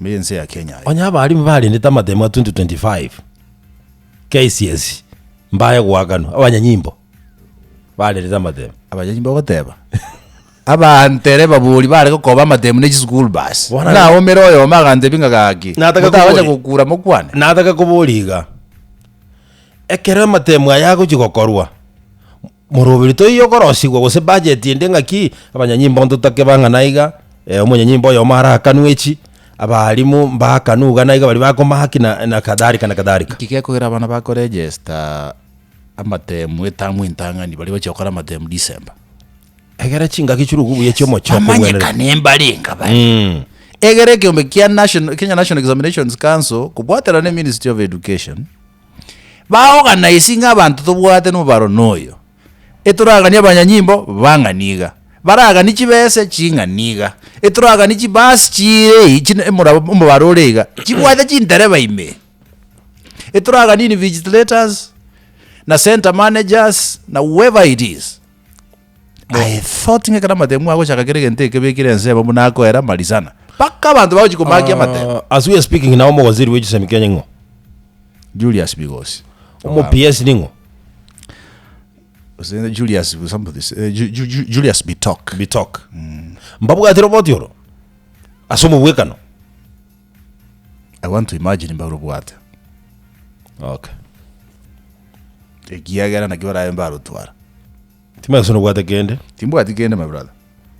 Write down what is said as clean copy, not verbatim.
Ime y'ense ya Kenya aye. Onye abarimu barendete amatemo a 2025 KCSE mbaye goakanwa, abanyanyimbo barendete amatemo. Abanyanyimbo ogoteba, abantere babori bare gokoba amatemo ne chischool bus. Bono- Naomera oyomo agantebia ng'a gaki, Nataka motagocha koboria. gokura mokwane. Nataka koboria iga, ekero amatemo aya agochia gokorwa, Moroberi toiyo okorosigwa gose budget ende ng'aki, abanyanyimbo ntotake bang'ana iga, omonyanyimbo oyomo arakanwe echi, abalimu mbakanwe iga na iga baria bakomaki na na kadhalika na kadhalika. Nki gekogera abana bakoregesta amatemu etamu entang'ani baria gochia gokora amatemu December? Egere chingaki chirugu buya chia omochoko obwenerete. Bamanyekane mbarenga bare. Egere ekeombe kia national, Kenya National Examinations Council kobwaterana ne Ministry of Education, Baorganise ng'a abanto tobwate nomobaro noyo, etoraganie abanyanyimbo bang'ani iga, baraganie chibese ching'ani iga, etoraganie chibus chiire ii chine omorab omobaro ore iga, chibwate chintereba ime. Etoraganie invigilators, na centre managers, na whoever it is. I thought ng'a ekero amatemu agochaka kera egento ekebekire ensemo buna akoera marisana, mpaka abanto bagochia komakia amatemu. As we are speaking now omowaziri bwe chisemi Kenya ing'o? Julius Migosi. Omo PS ning'o? Gose Julius somebody, eh, Ju- Ju- Ju- Julius Bitok. Bitok. Mbabwate roboti oro ase omobwekano. I want to imagine mbarobwate. Okay. Ekiagera naki barabe mbarotwara. Timanyeti gose nobwate kende. Timbwati kende my brother.